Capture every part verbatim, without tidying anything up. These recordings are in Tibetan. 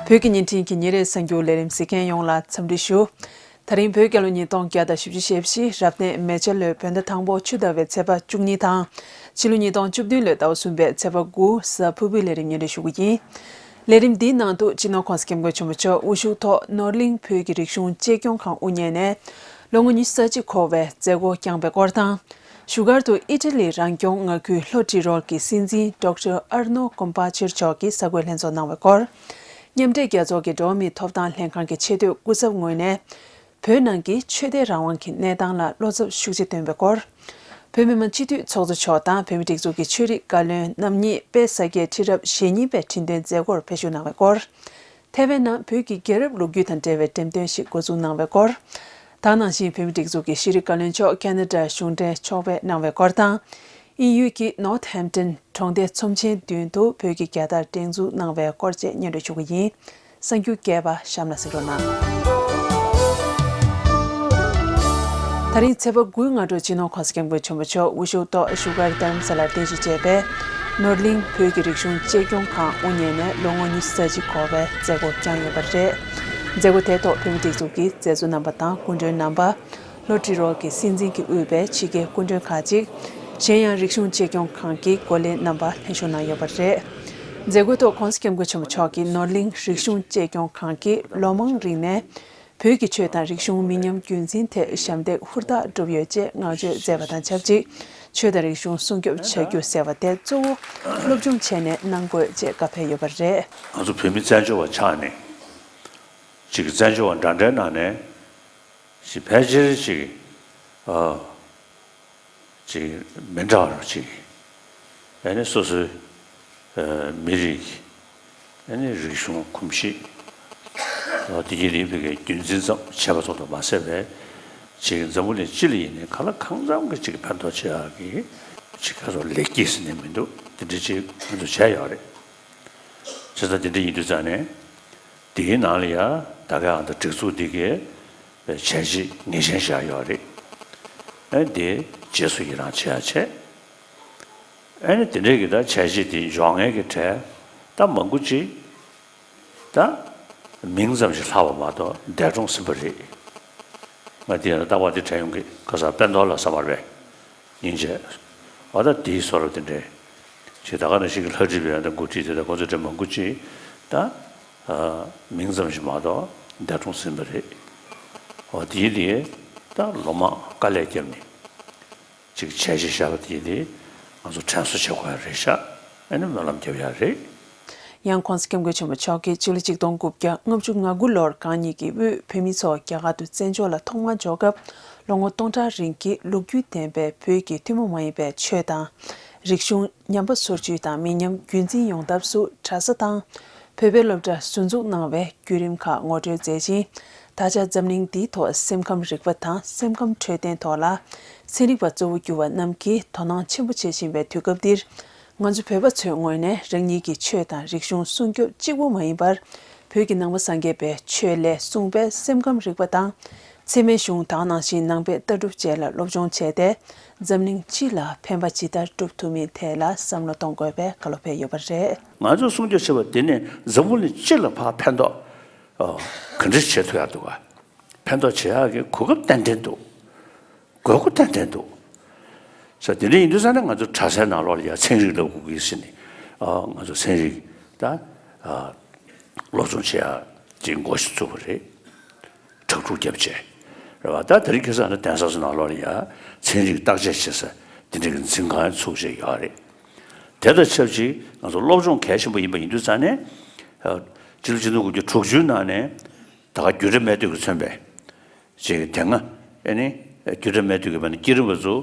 བོད་ཀྱི་བརྙན་འཕྲིན་གྱི་ཉིན་རེའི་གསར་འགྱུར་ལས་རིམ་གཟིགས་མཁན་ཡོངས་ལ་འཚམས་འདྲི་ཞུ། ད་རིང་བོད་རྒྱལ་ལོ་ཉིས་སྟོང་བརྒྱ་དང་བཞི་བཅུ་ཞེ་བཞི་རབ་གནས་མེ་བྱ་ལོའི་བོད་ཟླ་དང་པོ་ཆུ་ཟླ་བའི་ཚེས་པ་བཅུ་གཉིས་དང་། ཕྱི་ལོ་ཉིས་སྟོང་བཅུ་བདུན་ལོའི་ཟླ་བ་གསུམ་པའི་ཚེས་པ་དགུ་གཟའ་ཕུར་བུའི་ལས་རིམ་སྙན་སྒྲོན་ཞུ་གི་ཡིན། ལས་རིམ་འདིའི་ནང་དུ་སྤྱི་ནོར་༸གོང་ས་༸སྐྱབས་མགོན་ཆེན་པོ་མཆོག་དབུ་བཞུགས་ཐོག་ནོར་གླིང་བོད་ཀྱི་རིག་གཞུང་གཅེས་སྐྱོང་ཁང་དབུ་བརྙེས་ནས་ལོ་ངོ་ཉི་ཤུ་རྩ་གཅིག་འཁོར་བའི་མཛད་སྒོ་བསྐྱངས་པའི་སྐོར་དང་། བཞུགས་སྒར་དུ་ཨི་ཊ་ལི་རང་སྐྱོང་མངའ་ཁུལ་ལྷོ་ཏི་རོལ་གྱི་སྲིད་འཛིན་ཌོག་ཊར་ཨར་ནོ་ཀོམ་པ་ཆེར་མཆོག་གིས་གསར་འགོད་ལྷན་ཚོགས་གནང་བའི་སྐོར། མཉམ་འབྲེལ་རྒྱལ་ཚོགས་ཀྱི་འགྲོ་བ་མིའི་ཐོབ་ཐང་ལྷན་ཁང་གི་ཆེས་མཐོའི་སྐུ་ཚབ་ངོས་ནས། བོད་ནང་གི་ཆོས་དད་རང་དབང་གི་གནས་སྟངས་ལ་བློ་འཚབ་ཤུགས་ཆེ་བཏོན་པའི་སྐོར། བོད་མི་མང་སྤྱི་འཐུས་ཚོགས་གཙོ་མཆོག་དང་བོད་མིའི་སྒྲིག་འཛུགས་ཀྱི་ཆོས་རིག་བཀའ་བློན་རྣམ་གཉིས་དཔལ་ས་སྐྱའི་ཁྲི་རབས་ཞེ་གཉིས་པའི་ཁྲི་འདོན་མཛད་སྒོར་ཕེབས་བཞུགས་གནང་བའི་སྐོར། ཐའེ་ཝན་ནང་བོད་ཀྱི་རྒྱལ་རབས་ལོ་རྒྱུས་དང་འབྲེལ་བའི་འགྲེམས་སྟོན་ཞིག་འགོ་འཛུགས་གནང་བའི་སྐོར། ད་ག་ནང་བཞིན་བོད་མིའི་སྒྲིག་འཛུགས་ཀྱི་ཤེས་རིག་བཀའ་བློན་མཆོག་ཁེ་ན་ཌ་གཞུང་འབྲེལ་ཕྱོགས་ཕེབས་གནང་བའི་སྐོར་དང་། དབྱིན་ཡུལ་གྱི་ནོར་ཐ་ཧེམ་ཊོན་གྲོང་སྡེའི་ཚོམས་ཆེན་མདུན་དུ་བོད་ཀྱི་རྒྱལ་དར་སྒྲེང་འཛུགས་གནང་བའི་སྐོར་བཅས་སྙན་སྒྲོན་ཞུ་གི་ཡིན། གསར་འགྱུར་རྒྱས་པ་གཤམ་ལ་གཟིགས་རོགས་གནང་། ད་རིང་ཚེས་པ་དགུའི་སྔ་དྲོ་སྤྱི་ནོར་༸གོང་ས་༸སྐྱབས་མགོན་ཆེན་པོ་མཆོག་དབུ་བཞུགས་ཐོག་བཞུགས་སྒར་རྡ་རམ་ས་ལར་རྟེན་གཞི་བྱས་པའི་ནོར་གླིང་བོད་ཀྱི་རིག་གཞུང་གཅེས་སྐྱོང་ཁང་དབུ་བརྙེས་ནས་ལོ་ངོ་ཉི་ཤུ་རྩ་གཅིག་འཁོར་བའི་མཛད་སྒོ་བསྐྱངས་ཡོད་པ་རེད། མཛད་སྒོ་དེའི་ཐོག་བོད་མིའི་སྒྲིག་འཛུགས་ཀྱི་མཛད་གཙོ་རྣམ་པ་དང་སྐུ་མགྲོན་རྣམ་པ། ལྷོ་ཏི་རོལ་གྱི་སྲིད་འཛིན་གྱིས་དབུས་པའི་ཕྱི་རྒྱལ་སྐུ་མགྲོན་ཁག་ཅིག་གཞན་ཡང་རིག་གཞུང་གཅེས་སྐྱོང་ཁང་གི་འགོ་ལས་རྣམ་པ་ལྷན་ཞུགས་གནང་ཡོད་པ་རེད། མཛད་སྒོའི་ཐོག་༸གོང་ས་༸སྐྱབས་མགོན་ཆེན་པོ་མཆོག་གིས་ནོར་གླིང་རིག་གཞུང་གཅེས་སྐྱོང་ཁང་གིས་ལོ་མང་རིང་ནས་བོད་ཀྱི་ཆོས་དང་རིག་གཞུང་མི་ཉམས་རྒྱུན་འཛིན་ཐད་ཞབས་འདེགས་ཧུར་ཐག་བསྒྲུབས་ཡོད་ཅེས་བསྔགས་བརྗོད་མཛད་པ་དང་ཆབས་ཅིག་ཆོས་དང་རིག་གཞུང་སྲུང་སྐྱོབ་བྱ་རྒྱུ་ཟེར་བ་དེ་གཙོ་བོ་སློབ་སྦྱོང་བྱས་ནས་གནང་དགོས་ཅེས་བཀའ་ཕེབས་ཡོད་པ་རེད། ང་ཚོ་བོད་མི་བཙན་བྱོལ་བ་ཆགས་ནས་ཅིག་བཙན་བྱོལ་བ་འདྲ་འདྲའི་ནང་ནས། ཅིག་ཕལ་ཆེར་ཅིག་ཨ། ཅིག་མི་འདྲ་བ་ཅིག་ཨ་ནི་སོ་སོའི་ཨ་མི་རིགས་ཨ་ནི་རིག་གཞུང་གོམས་གཤིས་ཨ་དེ་གྱི་རིག་པའི་རྒྱུན་འཛིན་ཙམ་བྱས་པ་ཙམ་དུ་མ་ཟད་པའི་ཅིག་འཛམ་བུ་གླིང་སྤྱི་ལ་ཡིན་ནའི་གང་ལ་གང་འཚམ་གྱི་ཅིག་ཕན་ཐོགས་བྱེད་ཡག་གི་ཅིག་ཁ་སོ་ལེགས་སྐྱེས་ཟེར་ནས་མི་འདུག་དེ་འདྲ་ཅིག་ང་ཚོ་བྱས་ཡོད་རེད། བྱས་ཙང་དེ་འདྲ་ཡིན་དུས་ཙང་ནས། དེའི་ནང་ལ་ཡང་ད་ག་ཨ་ད་སྒྲིག་འཛུགས་འདི་གའི་བྱས་རྗེས་ངེས་ཅན་བཞག་ཡོད་རེད། ཨ་འདི་རྗེས་སུ་ཡི་རང་བྱེད་ཡ་བྱས། ཨ་ནི་དེ་འདྲའི་གི་ད་བྱས་རྗེས་དེ་འཇོག་མཁན་གྱི་གྲས་ད་མང་པོ་ཅིག་ད་མིང་ཙམ་ཞིག་ལྷག་པ་མ་གཏོགས་འདས་གྲོངས་ཟིན་པ་རེད། ང་དེ་ཡང་ད་ལྟ་བ་དེ་དྲན་ཡོང་གི་ཁ་སང་དཔལ་རྡོར་ལགས་ཟེར་བ་རེད། སྙིང་རྗེ། འོ་ད་དེའི་བཟོ་འདྲ་དེ་འདྲའི་ཅིག་ད་ག་ནང་བཞིན་གྱི་ལྷ་བྲིས་པའི་ཡང་ད་འགོ་ཁྲིད་དེ་དང་ཁོ་ཚོ་དེ་མང་པོ་ཅིག་ད་ཨ་མིང་ཙམ་ཞིག་མ་གཏོགས་འདས་གྲོངས་ཟིན་པ་རེད། འོ་དེའི་དེ་ད་ལོ་མང་དཀའ་ལས་བརྒྱབ་ནས་ཅིག་བྱས་རྗེས་བཞག་པ་དེ་དེ་ང་ཚོ་དྲན་གསོ་བྱེད་དགོས་ཡ་རེད་ཤག་ཨ་ནི་སྨོན་ལམ་རྒྱབ་ཡ་རེད། ཡང་༸གོང་ས་༸སྐྱབས་མགོན་ཆེན་པོ་མཆོག་གིས་ཕྱི་ལོ་ཆིག་སྟོང་དགུ་བརྒྱ་ལྔ་བཅུ་ང་དགུ་ལོར་གང་ཉིད་ཀྱི་དབུས་བོད་མི་ཚོ་རྒྱ་གར་དུ་བཙན་བྱོལ་ལ་ཐོག་མར་འབྱོར་སྐབས་ལོ་ངོ་སྟོང་ཕྲག་རིང་གི་ལོ་རྒྱུས་ལྡན་པའི་བོད་ཀྱི་ཐུན་མོང་མ་ཡིན་པའི་ཆོས་དང་། རིག་གཞུང་ཉམས་པ་སོར་ཆུད་དང་མི་ཉམས་རྒྱུན་འཛིན་ཡོང་ཐབས་སུ་གྲྭ་ས་དང་། བོད་པའི་སློབ་གྲྭ་ཟུར་འཛུགས་གནང་བའི་བརྒྱུད་རིམ་ཁག་ངོ་སྤྲོད་མཛད་ཅིང་། ད་ཆ་འཛམ་གླིང་འདིའི་ཐོག་སེམས་ཁམས་རིག་པ་དང་སེམས་ཁམས་འཕྲོད་བསྟེན་ཐོག་ལ་ཚན་རིག་པ་གཙོ་བོ་གྱུར་བ་རྣམས་ཀྱིས་དོ་སྣང་ཆེན་པོ་བྱེད་བཞིན་པའི་དུས་སྐབས་འདིར། ང་ཚོ་བོད་པ་ཚོའི་ངོས་ནས་རང་ཉིད་ཀྱི་ཆོས་དང་རིག་གཞུང་སྲུང་སྐྱོབ་གཅིག་པུ་མ་ཡིན་པར། བོད་ཀྱི་ནང་པ་སངས་རྒྱས་པའི་ཆོས་ལས་གསུངས་པའི་སེམས་ཁམས་རིག་པ་དང་། ཚད་མའི་གཞུང་དག་ནང་བཞིན་ནང་པའི་ལྟ་གྲུབ་བཅས་ལ་སློབ་སྦྱོང་བྱས་ཏེ། འཛམ་གླིང་སྤྱི་ལ་ཕན་པ་ཇི་ལྟར་སྒྲུབ་ཐུབ་མིན་ཐད་ལ་བསམ་བློ་གཏོང་དགོས་པའི་བཀའ་སློབ་ཕེབས་ཡོད་པ་རེད། ང་ཚོས་སྲུང་སྐྱོབ་བྱེད་པ་དེ་ནི་འཛམ་བུ་གླིང་སྤྱི་ལ་ཕར་ཕན་ཐོགས་ག་འདྲ་བྱེད་ཐུབ་ཡག་འདུག་ག་ཕན་ཐོགས་བྱེད་ཡག་གི་གོ་སྐབས་ཏན་ཏན་འདུག་དགོས་མཁོ་ཏན་ཏན་འདུག་ས་དེ་འདྲ་ཡིན་དུས་ཙང་ནས་ང་ཚོ་གྲྭ་སའི་ནང་ལོགས་ལ་ཡ་ཚན་རིག་བསླབ་དགོས་ཀྱི་ཟེར་ནས་ཨ་ང་ཚོ་ཚན་རིག་ད་ཨ་སློབ་སྦྱོང་བྱེད་ཡག་ཅིག་འགོ་ཞིག་བཙུགས་པ་རེད། དྲག་ཕྲུག་རྒྱབ་བྱས་རེད་བ། ད་དེ་རིང་ཁ་སང་ནི་གདན་ས་ཚོ་ནང་ལོགས་ལ་ཡ་ཚན་རིག་བརྟག་དཔྱད་བྱེད་ས་དེ་འདྲ་གི་འཛིན་ཁང་ཚུགས་བྱས་ཡོད་རེད། དེ་དང་ཆབས་ཅིག་ང་ཚོ་སློབ་སྦྱོང་གལ་ཆེན་པོ་ཡིན་པ་ཡིན་དུས་ཙང་ནས་ཨ་སྤྱི་ལོ་ཆིག་སྟོང་དགུ་བརྒྱ་དྲུག་ཅུའི་ནང་ནས་ད་ག་རྒྱུད་གྲྭ་སྨད་སྟོད་ཀྱིས་མཚོན་པའི་ཅིག་དེ་སྔ་ཨེ་ནི་རྒྱུད་གྲྭ་སྨད་སྟོད་ཀྱི་བར་ན་བསྐྱེད་རིམ་པ་ཚོ་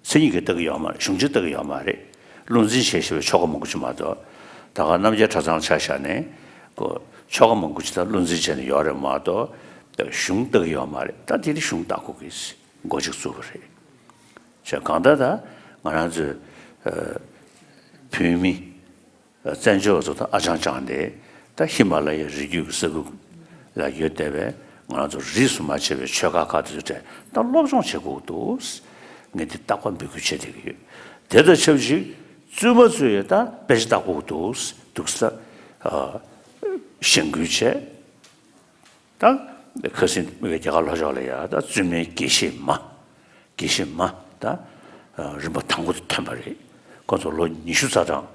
མཚན་ཉིད་ཀྱིས་ལྟ་གི་ཡོད་མ་རེད། གཞུང་ཆེན་ལྟ་གི་ཡོད་མ་རེད། བློ་འཛིན་བྱས་བཞག་པའི་ཆོ་ག་མང་པོ་ཅིག་མ་གཏོགས་ད་ག་རྣམ་རྒྱལ་གྲྭ་ཚང་ཆ་བཞག་ནས་ཀོ་ཆོ་ག་མང་པོ་ཅིག་ད་བློ་འཛིན་བྱས་ནས་ཡོད་རེད་མ་གཏོགས་གཞུང་ལྟ་གི་ཡོད་མ་རེད། ད་དེ་ནི་གཞུང་ལྟ་དགོས་ཀྱི་འགོ་ཅིག་བཙུགས་པ་རེད། བྱས་གང་ལྟར་ད་ང་རང་ཚོའི་ཨ་བོད་མི་བཙན་བྱོལ་བ་ཚོ་དང་ཨ་ཅང་ཅང་དེ་ད་ཧི་མ་ལ་ཡའི་རི་རྒྱུད་ཀྱི་ས་ཁུལ་ལ་ཡོད་བསྡད་པའི་ང་རང་ཚོ་རིས་སུ་མ་ཆད་པའི་ཆོས་ཁག་ཁག་དེ་ཚོ་གྲས་ད་སློབ་སྦྱོང་བྱེད་དགོས་འདུག་ངས་འདི་རྟག་པར་འབོད་སྐུལ་བྱེད་བསྡད་ཀྱི་ཡོད། དེ་དང་ཆབས་ཅིག་བཙུན་མ་ཚོས་ད་དཔེ་ཆ་ལྟ་དགོས་འདུག་འདུག་ས། ཨ། གཞེན་སྐུལ་བྱས། ད་ཁ་སང་རྒྱ་གར་ལྷོ་ཕྱོགས་ལ་ཡ་ད་བཙུན་མའི་དགེ་བཤེས་མ། དགེ་བཤེས་མ་ད་རིམ་པ་དང་པོ་དེ་ཐོན་པ་རེད། ཁོ་ཚོ་ལོ་ཉི་ཤུ་རྩ་གྲངས་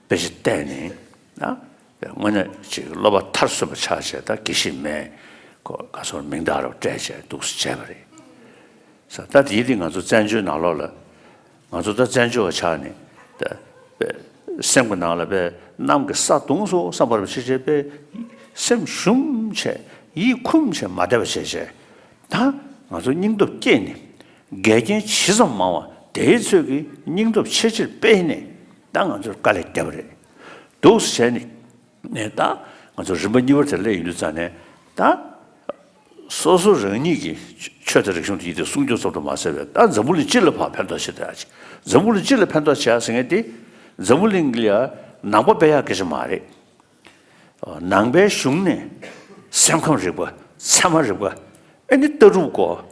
དཔེ་ཆ་བལྟས་ནས་ད་དངོས་གནས་ཅིག་སློབ་པ་མཐར་སོན་པ་ཆགས་བྱས། ད་དགེ་བཤེས་མའི་ཁོ་ག་ཚོར་མིང་རྟགས་རུ་སྤྲད་བྱས་འདུག་སེ་བྱས་པ་རེད། ས་ད་དེའི་དེ་ང་ཚོ་བཙན་བྱོལ་ནང་ལོགས་ལ། ང་ཚོ་ད་བཙན་བྱོལ་བ་ཆགས་ནས་ད་དཔེ་སེམས་ཀྱི་ནང་ལ་དཔེ་གནམ་གྱི་ས་གདུང་སོང་བསམ་པར་བྱེད་བྱེད་དཔེ་སེམས་ཞུམ་བྱས་ཡིད་ཁུམ་བྱས་མ་བསྡད་པ་བྱས་བྱས། ད་ང་ཚོ་སྙིང་སྟོབས་བསྐྱེད་ནས་འགལ་རྐྱེན་ཇི་ཙམ་མང་བ་དེའི་ཚོད་ཀྱིས་སྙིང་སྟོབས་ཆེ་ཆེར་སྤེལ་ནས་ད་ང་ཚོར་དཀའ་ལས་བརྒྱབ་པ་རེད། འདུག་སེ་བྱས་ནས་ནས་ད་ང་ཚོ་རིམ་པ་གཉིས་པར་དེ་སླེབས་ཡོང་དུས་ཙང་ནས་ད། སོ་སོ་རང་ཉིད་ཀྱི་ཆོས་དང་རིག་གཞུང་དེ་ཡིན་དུས་སྲུང་སྐྱོབ་ཙམ་དུ་མ་ཟད་པའི་ད་འཛམ་བུ་གླིང་སྤྱི་ལ་ཕར་ཕན་ཐོགས་བྱེད་ཐུབ་ཡ་ཅིག་འཛམ་བུ་གླིང་སྤྱི་ལ་ཕན་ཐོགས་བྱེད་ཡ་ཟེར་མཁན་དེ་འཛམ་བུ་གླིང་ལ་ཡ་ནང་པ་སྤེལ་ཡ་སྐད་ཆ་མ་རེད། ནང་པའི་གཞུང་ནས་སེམས་ཁམས་རིག་པ། ཚད་མ་རིག་པ། ཨ་ནི་ལྟ་གྲུབ་སྐོར་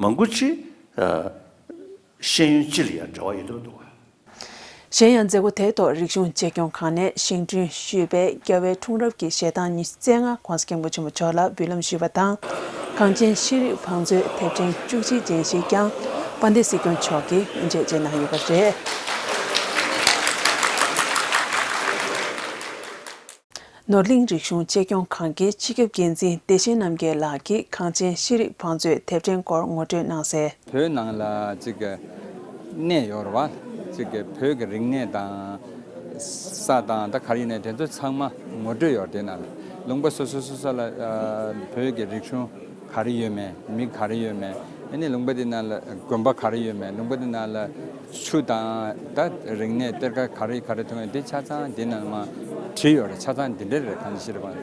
མང་པོ་ཅིག་ཤེས་ཡོན་སྤྱི་ལ་ཡ་འབྲེལ་བ་ཡོད་དུ་འདུག་གཞན་ཡང་མཛད་སྒོ་དེའི་ཐོག་རིག་གཞུང་གཅེས་སྐྱོང་ཁང་ནས་བཞེངས་སྐྲུན་ཞུས་པའི་རྒྱལ་བའི་འཁྲུངས་རབས་ཀྱི་ཞལ་ཐང་ཉི་ཤུ་རྩ་ལྔ་༧གོང་ས་སྐྱབས་མགོན་ཆེན་པོ་མཆོག་ལ་འབུལ་ལམ་ཞུས་པ་དང་། གངས་ཅན་ཤེས་རིག་བང་མཛོད་དེབ་ཕྲེང་བཅུ་གཅིག་རྒྱན་ཤེལ་ཀྱང་དཔལ་ལྡན་སྲིད་སྐྱོང་མཆོག་གིས་དབུ་འབྱེད་བྱས་གནང་ཡོད་པ་རེད། ནོར་གླིང་རིག་གཞུང་གཅེས་སྐྱོང་ཁང་གི་སྤྱི་ཁྱབ་འགན་འཛིན་བདེ་ཆེན་རྣམ་རྒྱལ་ལགས་ཀྱིས་གངས་ཅན་ཤེས་རིག་བང་མཛོད་དེབ་ཕྲེང་སྐོར་ངོ་སྤྲོད་གནང་གསལ། བོད་ནང་ལ་ཅིག་གནས་ཡོད་རེད་བ། ཅིག་བོད་ཀྱི་རིག་གནས་དང་ས་དང་ད་ག་རེ་ཡིན་ནའི་དེ་ཚོ་ཚང་མ་ངོ་སྤྲོད་ཡོད་རེད། དེ་ནང་ལ་ལུང་པ་སོ་སོ་སོ་སོ་ལ་ཨ་བོད་ཀྱི་རིག་གཞུང་ག་རེ་ཡོད་མེད། མི་ག་རེ་ཡོད་མེད། ཨ་ནི་ལུང་པ་དེ་ནང་ལ་དགོན་པ་ག་རེ་ཡོད་མེད། ལུང་པ་དེ་ནང་ལ་ཆུ་དང་ད་རིག་གནས་གཏེར་ཁ་ག་རེ་ག་རེ་ཐོན་ཡོད། དེ་ཆ་ཚང་དེ་ནང་མ་བྲིས་ཡོད་རེད། ཆ་ཚང་འདི་འདྲ་རེད། གང་ཞིག་རེད་པ།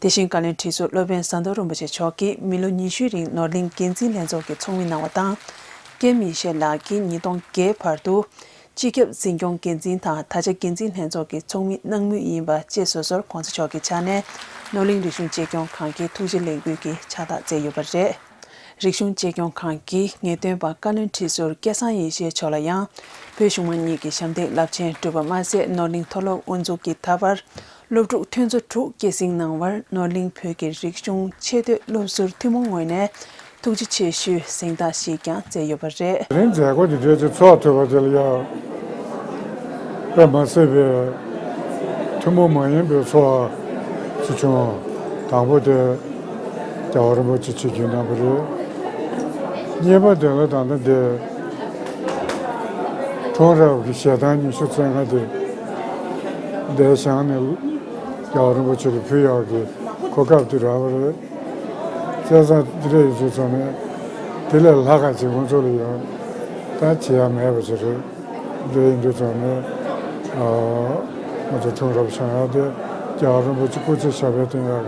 དེ་བཞིན་བཀའ་བློན་ཁྲི་ཟུར་སློབ་དཔོན་ཟམ་གདོང་རིན་པོ་ཆེ་མཆོག་གིས་མི་ལོ་ཉི་ཤུའི་རིང་ནོར་གླིང་འགན་འཛིན་ལྷན་ཚོགས་ཀྱི་ཚོགས་མི་གནང་བ་དང་། ཀེ་མི་ཤེ་ལགས་ཀྱིས་ཉིས་སྟོང་བརྒྱད་བར་དུ་སྤྱི་ཁྱབ་འཛིན་སྐྱོང་འགན་འཛིན་དང་ད་ཆ་འགན་འཛིན་ལྷན་ཚོགས་ཀྱི་ཚོགས་མི་གནང་མུས་ཡིན་པ་བཅས་སོ་སོར་༧གོང་ས་མཆོག་གི་ཕྱག་ནས་ནོར་གླིང་རིག་གཞུང་གཅེས་སྐྱོང་ཁང་གི་ཐུགས་རྗེ་ལེགས་འབུལ་གྱི་ཕྱག་རྟགས་བསྩལ་ཡོད་པ་རེད། རིག་གཞུང་གཅེས་སྐྱོང་ཁང་གི་ངེས་སྟོན་པ་བཀའ་བློན་ཁྲི་ཟུར་སྐལ་བཟང་ཡེ་ཤེས་མཆོག་ལ་ཡང་བོད་གཞུང་མང་གཉིས་ཀྱི་ཞབས་འདེགས་རླབས་ཆེན་བསྒྲུབས་པ་མ་ཟད། ནོར་གླིང་མཐོ་སློབ་དབུ་འཛུགས་ཀྱིས་ད་བར་སློབ་ཕྲུག་ཐོན་ཚོ་དྲུག་སྐྱེད་སྲིང་གནང་བར་ནོར་གླིང་བོད་ཀྱི་རིག་གཞུང་ཆེས་མཐོའི་སློབ་ཟུར་ཐུན་མོང་ངོས་ནས་ཐུགས་རྗེ་ཆེ་ཞུའི་གཟེངས་རྟགས་ཤིག་ཀྱང་བསྩལ་ཡོད་པ་རེད། དེ་རིང་མཛད་སྒོ་འདི་འདྲའི་ཅིག་ཚོགས་ཐུབ་པ་དེ་ལ་ཡང་དཔེ་མ་སྲིད་པའི་ཐུན་མོང་མ་ཡིན་པའི་ཚོར་བ་ཅིག་བྱུང་། དང་པོ་དེ་རྒྱལ་བ་རིན་པོ་ཆེ་ཆིབས་བསྒྱུར་གནང་བ་རེད། གཉིས་པ་དེ་ལ་ད་ལྟ་འདི་འཁྲུངས་རབས་ཀྱི་ཞལ་ཐང་ཉི་ཤུ་རྩ་ལྔ་དེ་འདིར་བཞེངས་ནས་རྒྱལ་བ་རིན་པོ་ཆེ་ལ་ཕུལ་ཡག་གི་གོ་སྐབས་དེ་རག་པ་རེད། བྱས་ཙང་འདི་འདྲ་ཡིན་དུས་ཙང་ནས་དེ་ལས་ལྷག་ག་ཅིག་ཁོང་ཚོ་ལ་ཡང་ད་བྱེད་ཡག་མེད་པ་ཅིག་རེད། འདི་འདྲ་ཡིན་དུས་ཙང་ནས་ཨ་ང་ཚོ་འཁྲུངས་རབས་བཞེངས་ཡག་དེ་རྒྱལ་བ་རིན་པོ་ཆེ་སྐུ་ཚེ་ཞབས་པད་བརྟན་ཡག་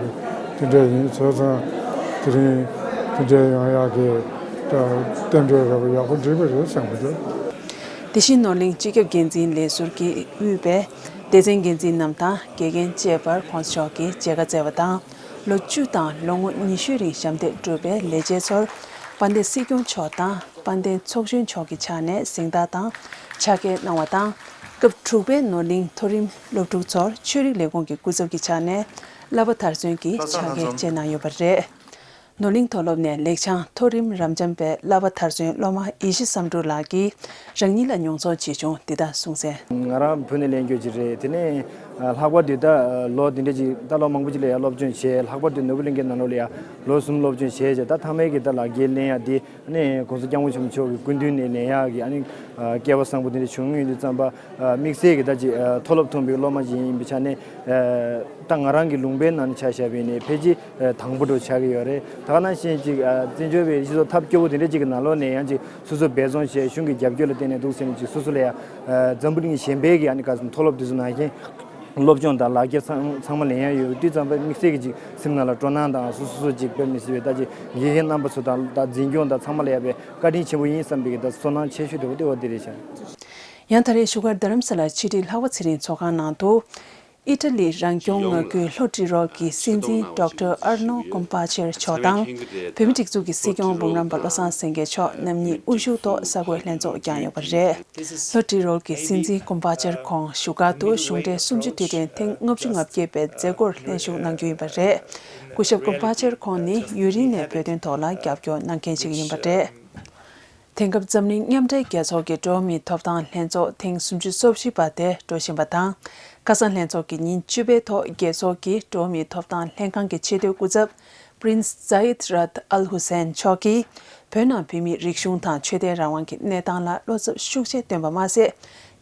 གི་དེ་འདྲ་ཡིན། བྱས་ཙང་དེ་རིང་དེ་འདྲ་ཡོང་ཡག་གི་ད་རྟེན་འབྲེལ་རེད་པ། ཡག་པོ་འགྲིག་པ་རེད་བསམ་གི་འདུག་དེ་བཞིན་ནོར་གླིང་སྤྱི་ཁྱབ་འགན་འཛིན་ལས་ཟུར་གྱིས་དབུས་པའི་སྡེ་ཚན་འགན་འཛིན་རྣམས་དང་དགེ་རྒན་བཅས་པར་༧གོང་ས་མཆོག་གིས་མཇལ་ཁ་བསྩལ་བ་དང་། ལོ་བཅུ་དང་ལོ་ངོ་ཉི་ཤུའི་རིང་ཞབས་འདེགས་བསྒྲུབས་པའི་ལས་བྱེད་ཚོར་དཔལ་ལྡན་སྲིད་སྐྱོང་མཆོག་དང་དཔལ་ལྡན་ཚོགས་གཞོན་མཆོག་གི་ཕྱག་ནས་གཟེངས་རྟགས་དང་ཕྱག་འཁྱེར་གནང་བ་དང་། སྐབས་དྲུག་པའི་ནོར་གླིང་མཐོ་རིམ་སློབ་ཕྲུག་ཚོར་ཆོས་རིག་ལས་ཁུངས་ཀྱི་སྐུ་ཚབ་ཀྱི་ཕྱག་ནས་བསླབ་པ་མཐར་སོན་གྱི་ཕྱག་འཁྱེར་བཅས་གནང་ཡོད་པ་རེད། ནོར་གླིང་མཐོ་སློབ་ནས་ལེགས་བྱང་མཐོ་རིམ་རབ་འབྱམས་པའི་བསླབ་པ་མཐར་སོན་སློབ་མ་ཡེ་ཤེས་བསམ་འགྲུབ་ལགས་ཀྱིས་རང་ཉིད་ལ་མྱོང་ཚོར་ཇི་བྱུང་འདི་ལྟར་གསུངས་གསལ། ང་རང་བོད་ནས་ལེན་རྒྱུ་ཅིག་རེད། དེ་ནས་ལྷག་པར་དུ་ད་ལོ་འདི་འདྲ་ཅིག་ད་ལོ་མང་པོ་ཅིག་ལ་ཡང་སློབ་སྦྱོང་བྱས། ལྷག་པར་དུ་ནོར་བུ་གླིང་གའི་ནང་ལོགས་ལ་ཡང་ལོ་གསུམ་སློབ་སྦྱོང་བྱས་བྱས། ད་མཐའ་མའི་གི་ད་ལག་འཁྱེར་ལེན་ཡག་འདི་ཨ་ནི་༧གོང་ས་༧སྐྱབས་མགོན་ཆེན་པོ་མཆོག་གི་སྐུ་མདུན་ནས་ལེན་ཡག་གི་ཨ་ནི་སྐལ་བ་བཟང་པོ་འདི་འདྲ་བྱུང་ཡོང་དུས་ཙམ་པ། དམིགས་བསལ་གྱི་ད་ཅིག་མཐོ་སློབ་ཐོན་པའི་སློབ་མ་ཅིག་ཡིན་པའི་ཆ་ནས། ད་ང་རང་གི་ལུང་པའི་ནང་ནས་ཆ་བཞག་པ་ཡིན་ན་ཕལ་ཆེར་དང་པོ་འདྲ་ཆགས་ཀྱི་ཡོད་རེད། ད་ག་ནང་བཞིན་ཅིག་བཙན་བྱོལ་བའི་སྤྱི་ཚོགས་ཐབས་སྐྱོ་པོ་དེ་འདྲ་ཅིག་གི་ནང་ལོགས་ནས་ཡང་ཅིག་སོ་སོ་འབད་བརྩོན་བྱས། གཞུང་གི་རྒྱབ་སྐྱོར་ལ་བརྟེན་ནས་འདུག་ཟེར་ནས་ཅིག་སོ་སོ་ལ་ཡང་འཛམ་བུ་གླིང་གཞན་པའི་གི་ཨ་ནི་ག་ཚོད་མཐོ་སློབ་དེ་ཚོ་ནང་བཞིན་སློབ་སྦྱོང་དང་ལག་འཁྱེར་ཚང་ཚང་མ་ལེན་ཡག་ཡོད་དུས་ཙམ་པ་དམིགས་བསལ་གྱི་ཅིག་སེམས་ནང་ལ་སྤྲོ་སྣང་དང་སོ་སོ་སོ་ཅིག་དཔེ་མི་སྲིད་པའི་ད་ཅིག་དགེ་རྒན་རྣམ་པ་ཚོ་དང་ད་འཛིན་སྐྱོང་དང་ཚང་མ་ལ་ཡང་དཔེ་བཀའ་དྲིན་ཆེན་པོ་ཡིན་བསམ་པའི་གི་ད་ཚོར་སྣང་ཆེ་ཤོས་དེ་བོ་དེ་བ་དེ་རེད་ཤག་ཡང་ད་རེས་བཞུགས་སྒར་རྡ་རམ་ས་ལ་ཕྱི་དྲིལ་ལྷག་པ་ཚེ་རིང་ཚོགས་ཁང་ནང་དུ། ཨི་ཊ་ལི་རང་སྐྱོང་མངའ་ཁུལ་ལྷོ་ཏི་རོལ་གྱི་སྲིད་འཛིན་ཌོག་ཊར་ཨར་ནོ་ཀུམ་པ་ཆེར་མཆོག་དང་། བོད་མིའི་སྒྲིག་འཛུགས་ཀྱི་སྲིད་སྐྱོང་འབུམ་རམས་པ་བློ་བཟང་སེང་གེ་མཆོག་རྣམ་གཉིས་དབུ་བཞུགས་ཐོག་གསར་འགོད་ལྷན་ཚོགས་བསྐྱངས་ཡོད་པ་རེད། ལྷོ་ཏི་རོལ་གྱི་སྲིད་འཛིན་ཀུམ་པ་ཆེར་ཁོང་བཞུགས་སྒར་དུ་གཞུང་འབྲེལ་གསུམ་བཅུ་དུས་དྲན་ཐེངས་ལྔ་བཅུ་ང་བརྒྱད་པའི་མཛད་སྒོར་ལྷན་ཞུགས་གནང་རྒྱུ་ཡིན་པ་རེད། སྐུ་ཞབས་ཀུམ་པ་ཆེར་ཁོང་ནི་ཡུན་རིང་ནས་བོད་དོན་ཐོག་ལ་རྒྱབ་སྐྱོར་གནང་མཁན་ཞིག་ཡིན་པ་རེད། དེང་སྐབས་འཛམ་གླིང་མཉམ་འབྲེལ་རྒྱལ་ཚོགས་ཀྱི་འགྲོ་བ་མིའི་ཐོབ་ཐང་ལྷན་ཚོགས་ཐེངས་སུམ་ཅུ་སོ་བཞི་པ་དེ་འགྲོ་བཞིན་པ་དང་། ཁ་སང་ལྷན་ཚོགས་ཀྱི་ཉིན་བཅུ་པའི་ཐོག་རྒྱལ་ཚོགས་ཀྱི་འགྲོ་བ་མིའི་ཐོབ་ཐང་ལྷན་ཁང་གི་ཆེས་མཐོའི་སྐུ་ཚབ་Prince Zeid Ra'ad Al Hussein མཆོག་གིས་བོད་ནང་བོད་མིའི་རིག་གཞུང་དང་ཆོས་དད་རང་དབང་གི་གནས་སྟངས་ལ་བློ་འཚབ་ཤུགས་ཆེ་བཏོན་པ་མ་ཟད།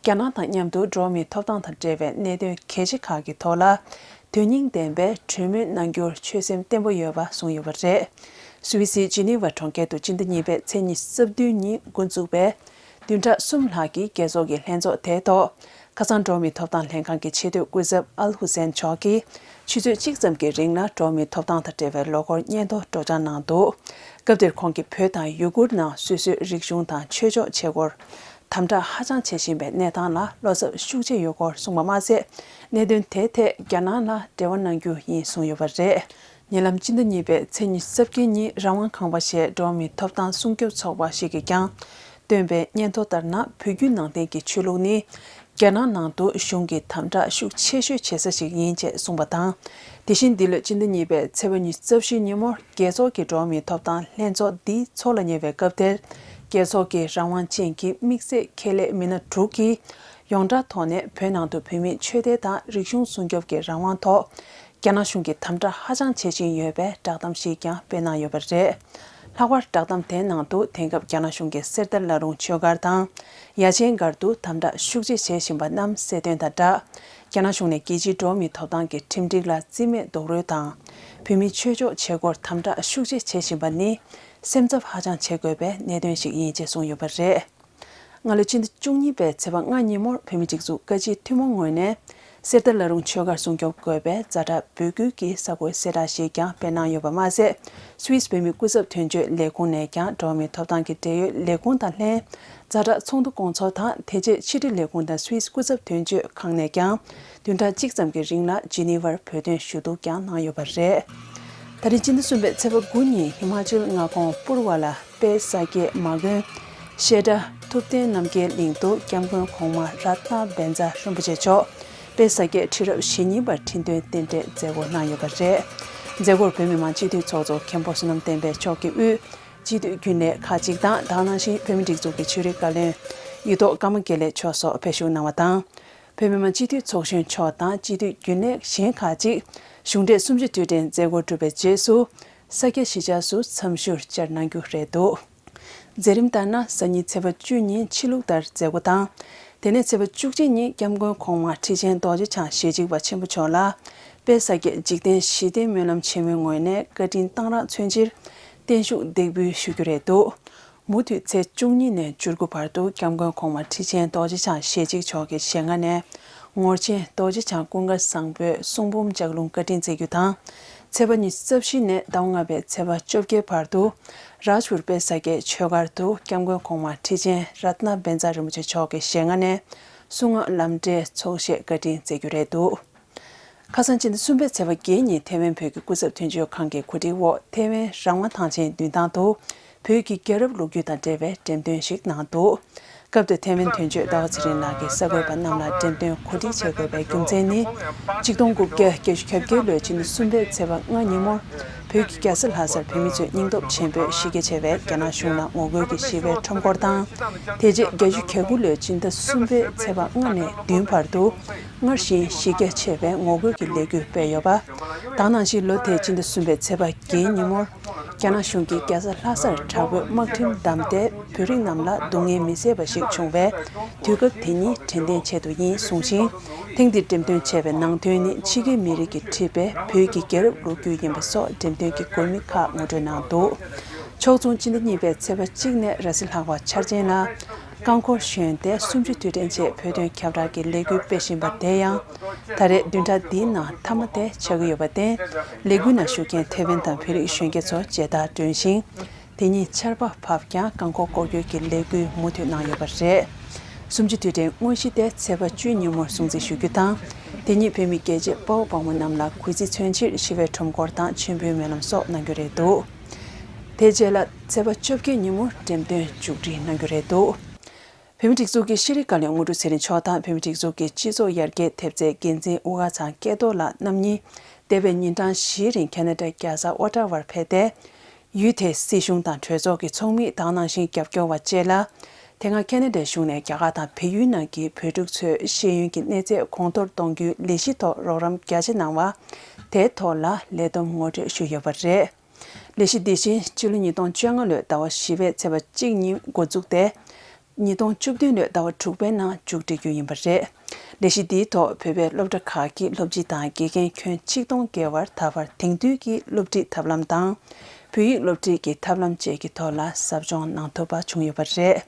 རྒྱ་ནག་དང་མཉམ་དུ་འགྲོ་བ་མིའི་ཐོབ་ཐང་དང་འབྲེལ་བའི་གནད་དོན་གལ་ཆེ་ཁག་གི་ཐོག་ལ། དོན་སྙིང་ལྡན་པའི་གྲོས་མོལ་གནང་རྒྱུར་ཆོད་སེམས་བརྟན་པོ་ཡོད་པ་གསུངས་ཡོད་པ་རེད། སུད་སིའི་ཇི་ནི་ཝ་གྲོང་ཁྱེར་དུ་སྤྱི་ཟླ་གཉིས་པའི་ཚེས་ཉི་ཤུ་རྩ་བདུན་ཉིན་འགོ་འཛུགས་པའི་བདུན་ཕྲག་གསུམ་ལྷག་གི་རྒྱལ་ཚོགས་ཀྱི་ལྷན་ཚོགས་དེའི་ཐོག་ཁ་སང་འགྲོ་བ་མིའི་ཐོབ་ཐང་ལྷན་ཁང་གི་ཆེས་མཐོའི་སྐུ་ཚབ་ཨལ་ཧུ་སེན་མཆོག་གིས་ཆུ་ཚོད་གཅིག་ཙམ་གྱི་རིང་ལ་འགྲོ་བ་མིའི་ཐོབ་ཐང་དང་འབྲེལ་བའི་ལོ་འཁོར་སྙན་ཐོ་སྒྲོག་སྦྱང་གནང་འདུག་སྐབས་དེར་ཁོང་གིས་བོད་དང་ཡུ་གུར་ནང་སོ་སོའི་རིག་གཞུང་དང་ཆོས་ཕྱོགས་ཆས་སྐོར་དམ་དྲག་ཧ་ཅང་བྱེད་བཞིན་པའི་གནས་སྟངས་ལ་བློ་འཚབ་ཤུགས་ཆེ་ཡོད་སྐོར་གསུངས་པ་མ་ཟད། གནད་དོན་དེའི་ཐད་རྒྱ་ནག་ལ་འབྲེལ་བ་གནང་རྒྱུ་ཡིན་གསུངས་ཡོད་པ་རེད། ཉེ་ལམ་སྤྱི་ཟླ་གཉིས་པའི་ཚེས་ཉི་ཤུ་རྩ་བརྒྱད་ཉིན་རང་དབང་ཁང་པ་ཞེས་འགྲོ་བ་མིའི་ཐོབ་ཐང་སྲུང་སྐྱོབ་ཚོགས་པ་ཞིག་གིས་ཀྱང་བཏོན་པའི་སྙན་ཐོ་ལྟར་ན། བོད་བརྒྱུད་ནང་བསྟན་གྱི་ཆོས་ལུགས་ནི་རྒྱ་ནག་ནང་དུ་གཞུང་གིས་དམ་དྲག་ཤུགས་ཆེ་ཤོས་བྱེད་ས་ཞིག་ཡིན་ཅེས་གསུངས་པ་དང་། དེ་བཞིན་འདི་ལོའི་སྤྱི་ཟླ་གཉིས་པའི་ཚེས་པ་ཉི་ཤུ་རྩ་བཞི་ཉིན་མོར་རྒྱལ་ཚོགས་ཀྱི་འགྲོ་བ་མིའི་ཐོབ་ཐང་ལྷན་ཚོགས་འདི་འཚོགས་ལ་ཉེ་བའི་སྐབས་དེར། རྒྱལ་ཚོགས་ཀྱི་རང་དབང་ཅན་གྱི་དམིགས་བསལ་ཁྱད་ལས་མི་སྣ་དྲུག་གིས་ཡོངས་གྲགས་ཐོག་ནས་བོད་ནང་དུ་བོད་མིའི་ཆོས་དད་དང་རིག་གཞུང་སྲུང་སྐྱོབ་ཀྱི་རང་དབང་ཐོག་རྒྱ་ནག་གཞུང་གིས་དམ་དྲག་ཧ་ཅང་བྱེད་བཞིན་ཡོད་པའི་བསྒྲགས་གཏམ་ཞིག་ཀྱང་སྤེལ་གནང་ཡོད་པ་རེད། ལྷག་པར་བསྒྲགས་གཏམ་དེའི་ནང་དུ་དེང་སྐབས་རྒྱ་ནག་གཞུང་གིས་གསེར་རྟ་བླ་རུང་ཆོས་སྒར་དང་། ཡ་ཆེན་སྒར་དུ་དམ་དྲག་ཤུགས་ཆེ་བྱེད་བཞིན་པ་རྣམས་གསལ་སྟོན་དང་སྦྲགས། རྒྱ་ནག་གཞུང་ནས་རྒྱལ་སྤྱིའི་འགྲོ་བ་མིའི་ཐོབ་ཐང་གི་ཁྲིམས་སྒྲིག་ལ་རྩིས་མེད་རྡོག་རོལ་དང་། བོད་མིའི་ཆོས་ཕྱོགས་ཆས་སྐོར་དམ་དྲག་ཤུགས་ཆེ་བྱེད་བཞིན་པ་ནི། སེམས་འཚབ་ཧ་ཅང་བྱེད་དགོས་པའི་གནད་དོན་ཞིག་ཡིན་ཅེས་གསུངས་ཡོད་པ་རེད། སྔ་ལོའི་སྤྱི་ཟླ་བཅུ་གཉིས་པའི་ཚེས་པ་ལྔ་ཉིན་མོར་བོད་མིའི་སྒྲིག་འཛུགས་བཀའ་སྤྱིའི་ཐུན་མོང་ངོས་ནས་གསེར་རྟ་བླ་རུང་ཆོས་སྒར་སྲུང་སྐྱོབ་དགོས་པའི་ཛ་དྲག་འབོད་སྐུལ་གྱི་གསར་འགོད་གསལ་བསྒྲགས་ཤིག་ཀྱང་སྤེལ་གནང་ཡོད་པ་མ་ཟད། སུད་སི་བོད་མིའི་སྐུ་ཚབ་དོན་གཅོད་ལས་ཁུངས་ནས་ཀྱང་འགྲོ་བ་མིའི་ཐོབ་ཐང་གི་འབྲེལ་ཡོད་ལས་ཁུངས་དང་ལྷན། ཛ་དྲག་ཚོགས་འདུ་སྐོང་ཚོགས་དང་དེ་རྗེས་ཕྱི་འབྲེལ་ལས་ཁུངས་དང་སུད་སི་སྐུ་ཚབ་དོན་གཅོད་ཁང་ནས་ཀྱང་བདུན་ཕྲག་གཅིག་ཙམ་གྱི་རིང་ལ་ཇི་ནི་ཝར་བོད་དོན་ཞུ་གཏུག་ཀྱང་གནང་ཡོད་པ་རེད། ད་རེས་སྤྱི་ཟླ་གསུམ་པའི་ཚེས་པ་དགུ་ཉིན་ཧི་མ་ཅལ་མངའ་ཁོངས་པུར་ཝ་ལ་དཔལ་ས་སྐྱའི་མ་དགོན་བཤད་གྲྭ་ཐུབ་བསྟན་རྣམ་རྒྱལ་གླིང་དུ་སྐྱབས་མགོན་གོང་མ་རཏྣ་བཛྲ་རིན་པོ་ཆེ་མཆོག་དཔལ་ས་སྐྱའི་ཁྲི་རབས་ཞེ་གཉིས་པར་ཁྲི་འདོན་རྟེན་འབྲེལ་མཛད་སྒོ་གནང་ཡོད་པ་རེད། མཛད་སྒོར་བོད་མི་མང་སྤྱི་འཐུས་ཚོགས་གཙོ་མཁན་པོ་བསོད་ནམས་བསྟན་འཕེལ་མཆོག་གིས་དབུས་སྤྱི་འཐུས་རྒྱུན་ལས་ཁག་ཅིག་དང་། དེ་ནང་བཞིན་བོད་མིའི་སྒྲིག་འཛུགས་ཀྱི་ཆོས་རིག་བཀའ་བློན་ཡིག་ཐོག་ཀརྨ་དགེ་ལེགས་མཆོག་སོགས་ཕེབས་ཞུགས་གནང་བ་དང་། བོད་མི་མང་སྤྱི་འཐུས་ཚོགས་གཞོན་མཆོག་དང་སྤྱི་འཐུས་རྒྱུན་ལས་གཞན་ཁག་ཅིག་གཞུང་འབྲེལ་གསུམ་བཅུའི་དུས་དྲན་མཛད་སྒོ་གྲུབ་པའི་རྗེས་སུ། ས་སྐྱ་གཞིས་ཆགས་སུ་འཚམས་ཞུར་བཅར་གནང་རྒྱུ་རེད་འདུག་མཛད་རིམ་ལྟར་ན། གཟའ་ཉི་ཚེས་པ་བཅུ་ཉིན་ཕྱི་ལུགས་ལྟར་མཛད་སྒོ་དང་། དེ་ནས་ཚེས་པ་བཅུ་གཅིག་ཉིན་སྐྱབས་མགོན་གོང་མ་ཁྲི་ཆེན་རྡོ་རྗེ་འཆང་ཞལ་གཅིག་པ་ཆེན་པོ་མཆོག་ལ། དཔལ་ས་སྐྱ་འཇིག་རྟེན་ཞི་བདེའི་སྨོན་ལམ་ཆེན་མོའི་ངོས་ནས་བཀའ་དྲིན་གཏང་རག་མཚོན་ཕྱིར་བརྟན་བཞུགས་འདེགས་འབུལ་ཞུ་རྒྱུ་རེད་འདུག་མུ་མཐུད་ཚེས་བཅུ་གཉིས་ནས་བཅུ་དགུ་བར་དུ་སྐྱབས་མགོན་གོང་མ་ཁྲི་ཆེན་རྡོ་རྗེ་འཆང་ཞལ་གཅིག་མཆོག་གི་ཞལ་སྔ་ནས། ངོར་ཆེན་རྡོ་རྗེ་འཆང་ཀུན་དགའ་བཟང་པོའི་གསུང་འབུམ་ལྗགས་ལུང་བཀའ་དྲིན་སྩལ་རྒྱུ་དང་། ཚེས་པ་ཉི་ཤུ་རྩ་བཞི་ནས་ཟླ་བ་ལྔ་པའི་ཚེས་པ་བཅོ་བརྒྱད་བར་དུ། རཱཇ་པུར་དཔལ་ས་སྐྱའི་ཆོས་སྒར་དུ་སྐྱབས་མགོན་གོང་མ་ཁྲི་ཆེན་རཏྣ་བཛྲ་རིན་པོ་ཆེ་མཆོག་གི་ཞལ་སྔ་ནས། གསུང་ངག་ལམ་འབྲས་ཚོགས་བཞེས་བཀའ་དྲིན་སྩལ་རྒྱུ་རེད་འདུག་ཁ་སང་སྤྱི་ཟླ་གསུམ་པའི་ཚེས་པ་བརྒྱད་ཉིན་ཐེ་ཝན་བོད་ཀྱི་སྐུ་ཚབ་དོན་གཅོད་ཁང་གི་གོ་སྒྲིག་འོག་ཐེ་ཝན་རང་དབང་ཐང་ཆེན་མདུན་ཐང་དུ་བོད་ཀྱི་རྒྱལ་རབས་ལོ་རྒྱུས་དང་འབྲེལ་བའི་འགྲེམས་སྟོན་ཞིག་གནང་འདུག་སྐབས་དེར་ཐེ་ཝན་དོན་གཅོད་ཟླ་བ་ཚེ་རིང་ལགས་ཀྱིས་གསར་འགོད་པ་རྣམས་ལ་འགྲེམས་སྟོན་གོ་སྒྲིག་བྱེད་དགོས་པའི་རྒྱུ་མཚན་ནི། ཆིག་སྟོང་དགུ་བརྒྱ་བརྒྱད་ཅུ་གྱ་བརྒྱད་ལོའི་ཕྱི་ཟླ་གསུམ་པའི་ཚེས་པ་ལྔ་ཉིན་མོར་བོད་ཀྱི་རྒྱལ་ས་ལྷ་སར་བོད་མི་ཚོས་སྙིང་སྟོབས་ཆེན་པོས་གཞི་རྒྱ་ཆེ་བའི་རྒྱ་ནག་གཞུང་ལ་ངོ་རྒོལ་གྱི་ཞི་བའི་ཁྲོམ་སྐོར་དང་། དེ་རྗེས་བརྒྱད་ཅུ་གྱ་དགུ་ལོའི་ཕྱི་ཟླ་གསུམ་པའི་ཚེས་པ་ལྔ་ནས་བདུན་བར་དུ། སྔར་བཞིན་གཞི་རྒྱ་ཆེ་བའི་ངོ་རྒོལ་གྱི་ལས་འགུལ་སྤེལ་ཡོད་པ། དེ་ནང་བཞིན་ལོ་དེའི་ཕྱི་ཟླ་གསུམ་པའི་ཚེས་པ་བརྒྱད་ཉིན་མོར། རྒྱ་ནག་གཞུང་གིས་རྒྱལ་ས་ལྷ་སར་དྲག་པོའི་དམག་ཁྲིམས་བསྡམས་ཏེ། བོད་རིགས་རྣམས་ལ་སྡུག་བསྔལ་མི་བཟད་པ་ཞིག་བྱུང་བས། དུས་སྐབས་དེ་ཉིད་དྲན་རྟེན་ཆེད་དུ་ཡིན་གསུངས་ཤིང་། ཐེངས་འདིར་འགྲེམས་སྟོན་བྱས་པའི་ནང་དོན་ནི་ཕྱི་རྒྱལ་མི་རིགས་ཀྱིས་བྲིས་པའི་བོད་ཀྱི་རྒྱལ་རབས་ལོ་རྒྱུས་ཡིན་པ་སོགས་འགྲེམས་སྟོན་གྱི་དགོས་དམིགས་ཁག་ངོ་སྤྲོད་གནང་འདུག་ཕྱོགས་མཚུངས་སྤྱི་ཟླ་གཉིས་པའི་ཚེས་པ་གཅིག་ནས་ར་བཟི་ལྷག་པ་འཆར་ཅན་ལ། རྐང་འཁོར་ཞོན་ཏེ་གསུམ་བཅུའི་དུས་དྲན་ཆེད་བོད་དོན་ཁྱབ་བསྒྲགས་ཀྱི་ལས་འགུལ་སྤེལ་བཞིན་པ་དེ་ཡང་། ད་རེས་བདུན་ཕྲག་འདིའི་ནང་མཐའ་མ་དེ་ཆགས་ཀྱི་ཡོད་པར་བརྟེན། ལས་འགུལ་ནང་ཞུགས་མཁན་ཐེ་ཝན་དང་བོད་རིགས་གཞོན་སྐྱེས་ཚོ་མཇལ་དར་སྒྲོན་ཞིང་། དེ་ཉིན་ཆར་པ་བབས་ཀྱང་རྐང་འཁོར་སྐོར་སྐྱོད་ཀྱི་ལས་འགུལ་མུ་མཐུད་གནང་ཡོད་པ་རེད། གསུམ་བཅུའི་དུས་དྲན་དངོས་གཞི་དེ་ཚེས་པ་བཅུའི་ཉིན་མོར་སྲུང་བརྩི་ཞུ་རྒྱུ་དང་། དེ་ཉིད་བོད་མི་རྒྱལ་གཅེས་དཔའ་བོ་དཔའ་མོ་རྣམས་ལ་གུས་བརྩི་མཚོན་ཕྱིར་ཞི་བའི་ཁྲོམ་སྐོར་དང་མཆོད་འབུལ་སྨོན་ལམ་སོགས་གནང་རྒྱུ་རེད་འདུག་དེ་རྗེས་ལ་ཚེས་པ་བཅོ་བརྒྱད་ཉིན་མོ་འགྲེམས་སྟོན་མཇུག་སྒྲིལ་གནང་རྒྱུ་རེད་འདུག་བོད་མིའི་སྒྲིག་འཛུགས་ཀྱི་ཤེས་རིག་བཀའ་བློན་དངོས་གྲུབ་ཚེ་རིང་མཆོག་དང་བོད་མིའི་སྒྲིག་འཛུགས་ཀྱི་སྤྱི་ཚོགས་ཡར་རྒྱས་ཐེབས་རྩའི་འགན་འཛིན་དབུ་དཀར་ཚང་སྐལ་རྡོར་ལགས་རྣམ་གཉིས་འདས་པའི་ཉིན་གྲངས་བཞིའི་རིང་ཁེ་ན་ཌ་རྒྱལ་ས་ཨོ་ཊ་ཝར་ཕེབས་ཏེ། ཡུལ་དེའི་སྲིད་གཞུང་དང་གྲོས་ཚོགས་ཀྱི་ཚོགས་མི་དང་ནང་བཞིན་རྒྱབ་སྐྱོར་བ་བཅས་ལ། དེ་སྔ་ཁེ་ན་ཌའི་གཞུང་ནས་རྒྱ་གར་དང་བལ་ཡུལ་ནང་གི་བོད་ཕྲུག་ཚོའི་ཤེས་ཡོན་གྱི་གནས་ཚད་གོང་མཐོར་གཏོང་རྒྱུའི་ལས་གཞི་ཐོག་རོགས་རམ་རྒྱ་ཆེ་གནང་བ། དེའི་ཐོག་ལ་ལས་བསྡོམས་ངོ་སྤྲོད་ཞུས་ཡོད་པ་རེད། ལས་གཞི་འདི་བཞིན་ཕྱི་ལོ་ཉིས་སྟོང་བཅོ་ལྔ་ལོའི་ཟླ་བ་བཞི་པའི་ཚེས་པ་གཅིག་ཉིན་འགོ་འཛུགས་ཏེ། ཉིས་སྟོང་བཅུ་བདུན་ལོའི་ཟླ་བ་དྲུག་པའི་ནང་མཇུག་སྒྲིལ་རྒྱུ་ཡིན་པ་རེད། ལས་གཞི་འདིའི་ཐོག་བོད་པའི་སློབ་གྲྭ་ཁག་གི་སློབ་སྤྱི་དང་དགེ་རྒན་ཁྱོན་ཆིག་སྟོང་བརྒལ་བར་ད་བར་དེང་དུས་ཀྱི་སློབ་ཁྲིད་ཐབས་ལམ་དང་། བོད་ཡིག་སློབ་ཁྲིད་ཀྱི་ཐབས་ལམ་བཅས་ཀྱི་ཐོག་ལ་ཟབ་སྦྱོང་གནང་ཐུབ་པ་བྱུང་ཡོད་པ་རེད།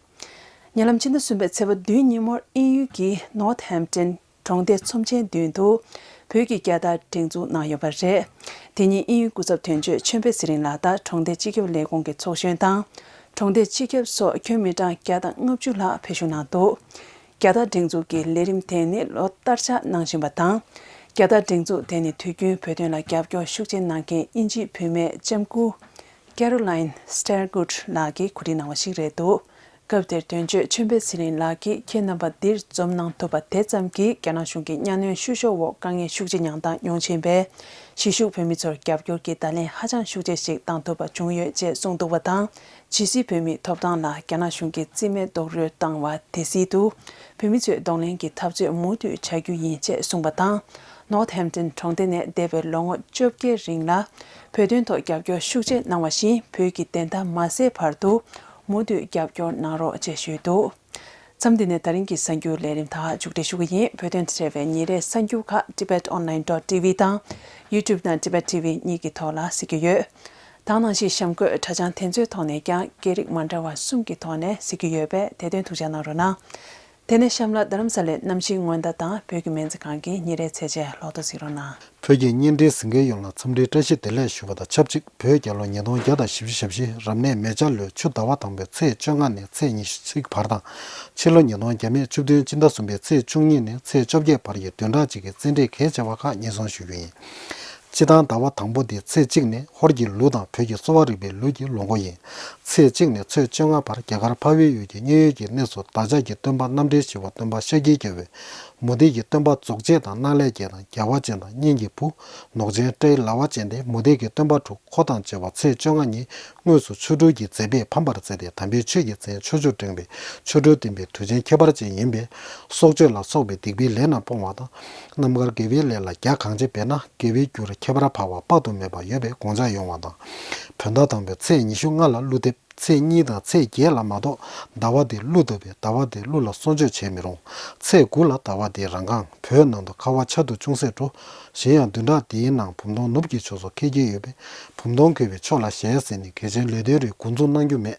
ཉེ་ལམ་ཕྱི་ཟླ་གསུམ་པའི་ཚེས་པ་བདུན་ཉིན་མོར་དབྱིན་ཡུལ་གྱི་ནོར་ཐ་ཧེམ་ཊོན་གྲོང་སྡེ་ཚོམས་ཆེན་མདུན་དུ་བོད་ཀྱི་རྒྱལ་དར་སྒྲེང་འཛུགས་གནང་ཡོད་པ་རེད། དེ་ཉིན་དབྱིན་ཡུལ་སྐུ་ཚབ་དོན་གཅོད་ཆོས་འཕེལ་ཚེ་རིང་ལགས་དང་གྲོང་སྡེ་སྤྱི་ཁྱབ་ལས་ཁུངས་ཀྱི་ཚོགས་གཞོན་དང་། གྲོང་སྡེ་སྤྱི་ཁྱབ་སོགས་ཁྱོན་མི་གྲངས་བརྒྱ་དང་ལྔ་བཅུ་ལྷག་ཕེབས་ཞུགས་གནང་འདུག་རྒྱལ་དར་སྒྲེང་འཛུགས་ཀྱི་ལས་རིམ་དེ་ནི་ལོ་ལྟར་ཆགས་གནང་བཞིན་པ་དང་། རྒྱལ་དར་སྒྲེང་འཛུགས་དེ་ནི་དུས་རྒྱུན་བོད་དོན་ལ་རྒྱབ་སྐྱོར་ཤུགས་ཆེ་གནང་མཁན་དབྱིན་ཇིའི་བུད་མེད་ལྕམ་སྐུ་Caroline Stergood ལགས་ཀྱིས་གོ་སྒྲིག་གནང་བ་ཞིག་རེད་འདུག་སྐབས་དེར་དོན་གཅོད་ཆོས་འཕེལ་ཚེ་རིང་ལགས་ཀྱིས་ཁྱེད་རྣམ་པ་འདིར་འཛོམས་གནང་ཐུབ་པ་དེ་ཙམ་གྱིས་རྒྱ་ནག་གཞུང་གི་གཉའ་གནོན་བཤུ་གཞོག་འོག་དཀའ་ངལ་ཤུགས་ཆེ་མྱངས་སྟངས་མྱོང་བཞིན་པས། གཞིས་བཞུགས་བོད་མི་ཚོར་རྒྱབ་སྐྱོར་གྱི་བརྡ་ལན་ཧ་ཅང་ཤུགས་ཆེ་ཞིག་བཏང་ཐུབ་པ་བྱུང་ཡོད་ཅེས་གསུངས་འདུག་པ་དང་། ཇི་སྲིད་བོད་མིའི་ཐོབ་ཐང་ལ་རྒྱ་ནག་གཞུང་གིས་རྩིས་མེད་རྡོག་རོལ་བཏང་བ་དེ་སྲིད་དུ། བོད་མི་ཚོས་གདོང་ལེན་གྱི་འཐབ་རྩོད་མུ་མཐུད་བྱ་རྒྱུ་ཡིན་ཅེས་གསུངས་པ་དང་། ནོར་ཐ་ཧེམ་ཊོན་གྲོང་སྡེ་ནས་འདས་པའི་ལོ་ངོ་བཅོ་བརྒྱད་རིང་ལ། བོད་དོན་ཐོག་རྒྱབ་སྐྱོར་ཤུགས་ཆེ་གནང་བ་བཞིན་བོད་ཀྱི་བདེན་མཐའ་མ་གསལ་བར་དུ་མུ་མཐུད་རྒྱབ་སྐྱོར་གནང་རོགས་ཅེས་ཞུས་འདུག་མཚམས་འདི་ནས་ད་རིང་གི་གསར་འགྱུར་ལས་རིམ་དག་མཇུག་སྒྲིལ་ཞུ་གི་ཡིན། བོད་དོན་དང་འབྲེལ་བའི་ཉིན་རེའི་གསར་འགྱུར་ཁག་Tibet Online dot T V དང་YouTube དང་Tibet T V གཉིས་ཀྱི་ཐོག་ལ་གཟིགས་རྒྱུ་ཡོད། ད་ནང་བཞིན་གཤམ་འཁོད་དྲ་བྱང་དེ་ཚོའི་ཐོག་ནས་ཀྱང་སྐད་རིགས་མ་འདྲ་བ་གསུམ་གྱི་ཐོག་ནས་གཟིགས་རྒྱུ་ཡོད་པས་དེ་དོན་ཐུགས་འཇགས་གནང་རོགས་གནང་། དེ་ནས་གཤམ་ལ་རྡ་རམ་ས་ལའི་གནམ་གཤིས་སྔོན་བརྡ་དང་བོད་ཀྱི་སྨན་རྩིས་ཁང་གི་ཉིན་རེའི་ཚེས་བཅད་ལོག་ཏུ་གཟིགས་རོགས་གནང་། བོད་ཀྱི་བརྙན་འཕྲིན་གཟིགས་མཁན་ཡོངས་ལ་འཚམས་འདྲིའི་བཀྲ་ཤིས་བདེ་ལེགས་ཞུ་བ་དང་ཆབས་ཅིག་བོད་རྒྱལ་ལོ་ཉིས་སྟོང་བརྒྱ་དང་བཞི་བཅུ་ཞེ་བཞི་རབ་གནས་མེ་བྱ་ལོའི་ཆུ་ཟླ་བ་དང་པོའི་ཚེས་བཅོ་ལྔ་ནས་ཚེས་ཉི་ཤུ་གཅིག་བར་དང་། ཕྱི་ལོ་ཉིས་སྟོང་བརྒྱ་མེད་བཅུ་བདུན་སྤྱི་ཟླ་གསུམ་པའི་ཚེས་བཅུ་གཉིས་ནས་ཚེས་བཅོ་བརྒྱད་བར་གྱི་བདུན་ཕྲག་གཅིག་གི་རྩིས་འབྲས་གལ་ཆེ་བ་ཁག་ཉེན་སྲུང་ཞུ་རྒྱུ་ཡིན། སྤྱི་བཏང་ཟླ་བ་དང་པོ་འདི་ཚེས་གཅིག་ནས་ཧོར་གྱི་ལུགས་དང་བོད་ཀྱི་གསོ་བ་རིག་པའི་ལུགས་ཀྱི་ལོ་འགོ་ཡིན། ཚེས་གཅིག་ནས་ཚེས་བཅོ་ལྔ་བར་རྒྱ་གར་འཕགས་པའི་ཡུལ་གྱི་མཉན་ཡོད་ཀྱི་གནས་སུ་བདག་ཅག་གི་སྟོན་པ་རྣམ་འདྲེན་ཞི་བ་སྟོན་པ་ཤཱཀྱའི་རྒྱལ་པོས་མུ་སྟེགས་ཀྱི་སྟོན་པ་རྫོགས་བྱེད་དང་གནག་ལས་རྒྱལ་དང་རྒྱལ་བ་ཅན་དང་གཉན་གྱི་བུ། ནོག་ཅན་སྤྲེའུ་ལ་བ་ཅན་ཏེ་མུ་སྟེགས་ཀྱི་སྟོན་པ་དྲུག་འཁོར་དང་བཅས་པ་ཚེས་བཅོ་ལྔ་ཉིན་དངོས་སུ་ཆོ་འཕྲུལ་གྱི་མཛད་པས་ཕམ་པར་མཛད་དེ་དམ་པའི་ཆོས་ཀྱི་མཚན་ཆོས་མཆོག་སྤྲིངས་པའི་ཆོ་འཕྲུལ་བསྟན་པའི་དུས་ཆེན་ཁྱད་པར་ཅན་ཡིན་པས། སྲོག་གཅོད་ལ་སོགས་པའི་སྡིག་པའི་ལས་རྣམས་སྤོང་བ་དང་། རྣམ་དཀར་དགེ་བའི་ལས་ལ་རྒྱ་གང་ཆེ་འབད་ན་དགེ་བའི་རྒྱུར་ཁྱད་པར་འཕགས་པ་དཔག་ཏུ་མེད་པ་ཡོད་པའི་དགོངས་འཆར་ཡོང་བ་དང་། བོད་ཟླ་དང་པོའི་ཚེས་ཉི་ཤུ་ལྔ་ལ་ཀླུ་འདེབས། ཚེས་གཉིས་དང་ཚེས་བརྒྱད་ལ་མ་གཏོགས་ཟླ་བ་དེ་ཀླུ་འདེབས་པས་ཟླ་བ་དེ་ཀླུ་ལ་སྲུང་སྐྱོབ་བྱེད་མི་རུང་། ཚེས་དགུ་ལ་ཟླ་བ་དེའི་རང་རྐང་བོད་ནང་དུ་ཁ་བ་ཆ་དུ་ཅུང་ཟད་འགྲོ། གཞན་ཡང་བདུན་ཕྲག་འདིའི་ནང་བུམ་སྟོང་ནུབ་ཀྱི་ཕྱོགས་སུ་འཁེལ་གྱི་ཡོད་པས། བུམ་སྟོང་འཁེལ་བའི་ཕྱོགས་ལ་ཞལ་གཟིགས་ནས་གལ་ཆེན་ལས་དོན་རིགས་འགོ་འཛུགས་གནང་རྒྱུ་མེད།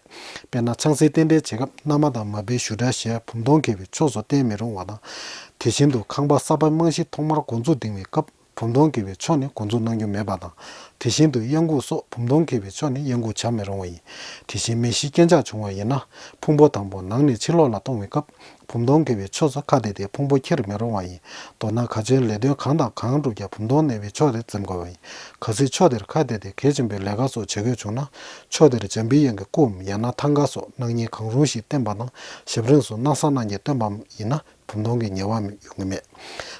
དཔེར་ན་ཆང་སའི་རྟེན་འབྲེལ་བྱེད་སྐབས་མནའ་མ་དང་མ་པའི་བཞུགས་གྲལ་ཞལ་བུམ་སྟོང་འཁེལ་བའི་ཕྱོགས་སུ་བསྟན་མི་རུང་བ་དང་། དེ་བཞིན་དུ་ཁང་པ་གསར་པ་རྨང་གཞི་ཐོག་མར་འགོ་འཛུགས་འདིང་བའི་སྐབས། བུམ་སྟོང་འཁེལ་བའི་ཕྱོགས་ནས་འགོ་འཛུགས་གནང་རྒྱུ་མེད་པ་དང་། དེ་བཞིན་དུ་གཡང་འགུགས་སོགས་བུམ་སྟོང་འཁེལ་བའི་ཕྱོགས་ནས་གཡང་འགུགས་བྱ་མི་རུང་བ་ཡིན། དེ་བཞིན་མེ་ཤིང་རྐྱེན་ཆག་བྱུང་བ་ཡིན་ན། ཕུང་པོ་དང་པོ་ནང་ནས་ཕྱི་ལོགས་ལ་གཏོང་བའི་སྐབས། བུམ་སྟོང་འཁེལ་བའི་ཕྱོགས་སུ་ཁ་གཏད་དེ་ཕུང་པོ་འཁྱེར་མི་རུང་བ་ཡིན། མདོར་ན་ག་ཅན་ལས་དོན་གང་དང་གང་བསྒྲུབ་ཀྱང་བུམ་སྟོང་གནས་པའི་ཕྱོགས་དེ་འཛེམ་དགོས་པ་ཡིན། གལ་སྲིད་ཕྱོགས་དེར་ཁ་གཏད་དེ་གལ་ཆེན་པོའི་ལས་ཀ་སོགས་བྱེད་དགོས་བྱུང་ན། ཕྱོགས་དེར་འཇམ་པའི་དབྱངས་ཀྱི་སྐུའམ་ཡང་ན་ཐང་ག་སོགས་སྣང་བརྙན་གང་རུང་ཞིག་བསྟན་པ་དང་། ཞབས་རིམ་སོགས་སྣང་གསར་རྣམས་ཀྱིས་སྟོན་པའམ་ཡིན་ན། བུམ་སྟོང་གི་ཉེས་པ་ཡོང་གི་མེད།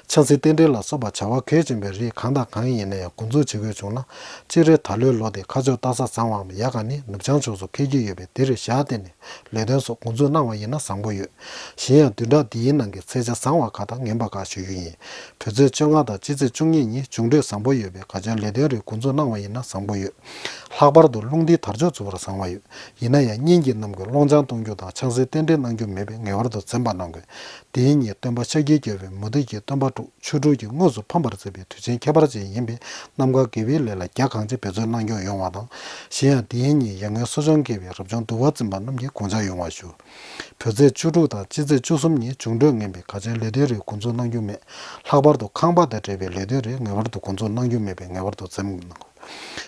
ཆང་སའི་རྟེན་འབྲེལ་ལ་སོགས་པ་བྱ་བ་གལ་ཆེན་པོའི་རིགས་གང་དང་གང་ཡིན་ན་ཡང་འགོ་འཛུགས་བྱེད་དགོས་བྱུང་ན། སྤྱིར་ད་ལོའི་ལོ་དེ་མཁའ་ཕྱོགས་སྟག་གཟའ་བཟང་བའམ་ཡ་ག་ནི་ནུབ་བྱང་ཕྱོགས་སུ་འཁེལ་གྱི་ཡོད་པས་དེར་ཞལ་བསྟན་ནས་ལས་དོན་སོགས་འགོ་འཛུགས་གནང་བ་ཡིན་ན་བཟང་པོ་ཡོད། གཞན་ཡང་བདུན་ཕྲག་འདིའི་ནང་གི་ཚེས་ཆ་བཟང་བ་ཁག་དང་ངན་པ་ཁག་ཞུ་རྒྱུ་ཡིན། བོད་ཚེས་བཅོ་ལྔ་དང་སྤྱི་ཚེས་བཅུ་གཉིས་ཉིན་འབྱུང་འཕྲོད་བཟང་པོ་ཡོད་པས་ག་ཅན་ལས་དོན་རིགས་འགོ་འཛུགས་གནང་བ་ཡིན་ན་བཟང་པོ་ཡོད། ལྷག་པར་དུ་རླུང་ལྡིང་དར་ལྕོག་འཚུབ་པར་བཟང་བ་ཡོད། ཡིན་ན་ཡང་གཉེན་གྱི་རྣམས་ཀྱིས་སློང་ཆང་གཏོང་རྒྱུ་དང་ཆང་སའི་རྟེན་འབྲེལ་གནང་རྒྱུ་མེད་པས་ངེས་པར་དུ་འཛེམ་པ་གནང་དགོས། དེའི་ཉིན་སྟོན་པ་ཤཱཀྱའི་རྒྱལ་པོས་མུ་སྟེགས་ཀྱི་སྟོན་པ་དྲུག་ཆོ་འཕྲུལ་གྱིས་དངོས་སུ་ཕམ་པར་མཛད་པའི་དུས་ཆེན་ཁྱད་པར་ཅན་ཡིན་པས་རྣམ་དཀར་དགེ་བའི་ལས་ལ་རྒྱ་གང་ཆེ་འབད་བརྩོན་གནང་སྐྱོང་ཡོང་བ་དང་། གཞན་ཡང་དེའི་ཉིན་ཡར་ངོའི་གསོ་སྦྱོང་མཁས་པའི་རབ་བྱུང་འདུལ་བ་འཛིན་པ་རྣམས་ཀྱིས་དགོངས་འཆར་ཡོང་བ་ཞུ། བོད་ཚེས་བཅུ་དྲུག་དང་སྤྱི་ཚེས་བཅུ་གསུམ་ཉིན་འབྱུང་འཕྲོད་ངན་པས་ག་ཅན་ལས་དོན་རིགས་འགོ་འཛུགས་གནང་རྒྱུ་མེད། ལྷག་པར་དུ་ཁང་པ་དང་འབྲེལ་བའི་ལས་དོན་རིགས་ངེས་པར་དུ་འགོ་འཛུགས་གནང་རྒྱུ་མེད་པས་ངེས་པར་དུ་འཛེམ་གནང་དགོས།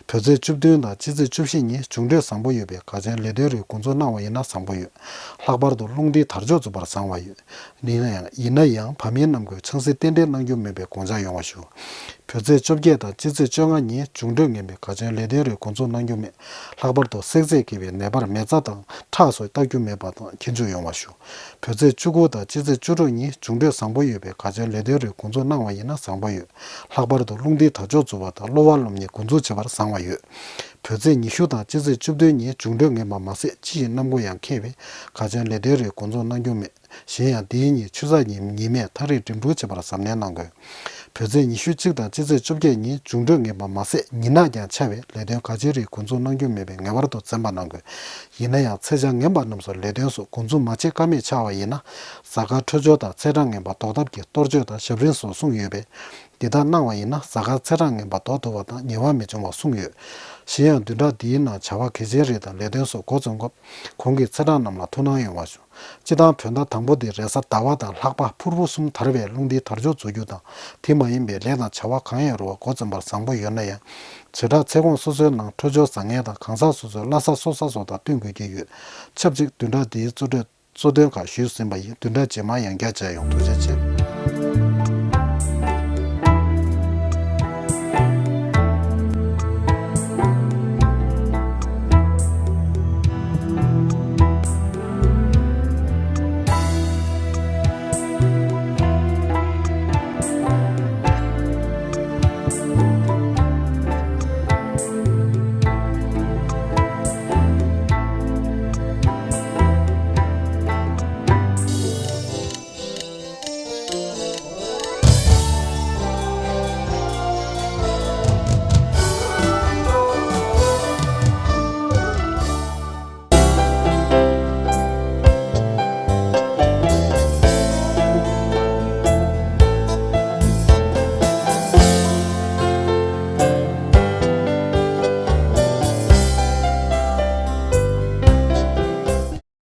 བོད་ཚེས་བཅུ་བདུན་དང་སྤྱི་ཚེས་བཅུ་བཞི་ཉིན་མཇུག་འབྲས་བཟང་པོ་ཡོད་པས་ག་ཅན་ལས་དོན་རིགས་འགོ་འཛུགས་གནང་བ་ཡིན་ན་བཟང་པོ་ཡོད། ལྷག་པར་དུ་རླུང་རྟའི་དར་ལྕོག་འཛུགས་པར་བཟང་བ་ཡོད། ཡིན་ན་ཡང་ཡིན་ན་ཡང་བ་མིན་རྣམས་ཀྱིས་ཆང་སྲིད་རྟེན་འབྲེལ་གནང་རྒྱུ་མེད་པའི་དགོངས་འཆར་ཡོང་བ་ཞུ། བོད་ཚེས་བཅོ་བརྒྱད་དང་སྤྱི་ཚེས་བཅོ་ལྔ་ཉིན་མཇུག་འབྲས་ངན་པས་ག་ཅན་ལས་དོན་རིགས་འགོ་འཛུགས་གནང་རྒྱུ་མེད། ལྷག་པར་དུ་བསྲེག་རྫས་བརྒྱུད་པའི་ནད་པར་མེ་བཙའ་དང་ཁྲག་སོགས་བལྟ་རྒྱུ་མེད་པ་དང་མཁྱེན་འཇུག་ཡོང་བ་ཞུ། བོད་ཚེས་བཅུ་དགུ་དང་སྤྱི་ཚེས་བཅུ་དྲུག་ཉིན་མཇུག་འབྲས་བཟང་པོ་ཡོད་པས་ག་ཅན་ལས་དོན་རིགས་འགོ་འཛུགས་གནང་བ་ཡིན་ན་བཟང་པོ་ཡོད། ལྷག་པར་དུ་རླུང་རྟའི་དར་ལྕོག་འཛུགས་པ་དང་གློ་བ་སློབ་གཉེར་འགོ་འཛུགས་བྱེད་པར་བཟང་བ་ཡོད། བོད་ཚེས་ཉི་ཤུ་དང་སྤྱི་ཚེས་བཅུ་བདུན་ཉིན་མཇུག་འབྲས་ངན་པ་མ་ཟད་ཅི་ཡི་གནམ་སྒོ་ཡང་ཁེངས་པས་ག་ཅན་ལས་དོན་རིགས་འགོ་འཛུགས་གནང་རྒྱུ་མེད། གཞན་ཡང་འདིའི་ཉིན་ཆུ་ཚགས་ཉི་ཉི་མས་ཐག་རིང་འགྲིམ་འགྲུལ་བྱེད་པར་གཟབ་ནན་གནང་དགོས། བོད་ཚེས་ཉི་ཤུ་གཅིག་དང་སྤྱི་ཚེས་བཅོ་བརྒྱད་ཉིན་མཇུག་འབྲས་ངན་པ་མ་ཟད་ཉི་ནག་ཀྱང་འཆར་བས་ལས་དོན་ག་ཅི་རིགས་འགོ་འཛུགས་གནང་རྒྱུ་མེད་པས་ངེས་པར་དུ་འཛེམ་པ་གནང་དགོས། ཡིན་ན་ཡང་ཚེས་ཆ་ངན་པ་རྣམས་སུ་ལས་དོན་སོགས་འགོ་འཛུགས་མ་བྱེད་ཀ་མེད་ཆགས་པ་ཡིན་ན། གཟའ་སྐར་འཕྲོད་སྦྱོར་དང་ཚེས་གྲངས་ངན་པ་ཟློག་ཐབས་ཀྱི་གཏོར་བཅོས་དང་ཞབས་རིམ་སོགས་གསུངས་ཡོད་པས། འདི་ལྟར་གནང་བ་ཡིན་ན་གཟའ་སྐར་ཚེས་གྲངས་ངན་པ་ཟློག་ཐུབ་པ་དང་ཉེས་པ་མི་འབྱུང་བ་གསུངས་ཡོད། གཞན་ཡང་བདུན་ཕྲག་འདིའི་ནང་བྱ་བ་གལ་ཆེན་རིགས་དང་ལས་དོན་སོགས་འགོ་འཛུགས་སྐབས་གོང་གི་ཚེས་གྲངས་རྣམས་ལ་ཐུགས་སྣང་ཡོང་བ་ཞུ། སྤྱི་བཏང་བོད་ཟླ་དང་པོ་འདི་རེས་གཟའ་ཟླ་བ་དང་ལྷག་པ་ཕུར་བུ་གསུམ་དར་བའི་རླུང་རྟའི་དར་ལྕོག་འཛུགས་རྒྱུ་དང་དེ་མ་ཡིན་པའི་ལས་དང་བྱ་བ་གང་ཡང་རུང་བ་འགོ་འཛིན་པར་བཟང་པོ་ཡོད་ན་ཡང་། ཚེས་གྲངས་ཚེས་གོང་སོ་སོའི་ནང་འཕྲོད་སྦྱོར་བཟང་ངན་དང་གང་ཟག་སོ་སོའི་བླ་གཟའ་སྲོག་གཟའ་སོགས་དང་བསྟུན་དགོས་ཀྱི་ཡོད། ཆབས་ཅིག་བདུན་ཕྲག་འདིའི་གཙོ་གྲས་གཙོ་དོན་ཁག་ཞུས་ཟིན་པ་ཡིན། བདུན་ཕྲག་རྗེས་མར་ཡང་བསྐྱར་མཇལ་ཡོང་། ཐུགས་རྗེ་ཆེ།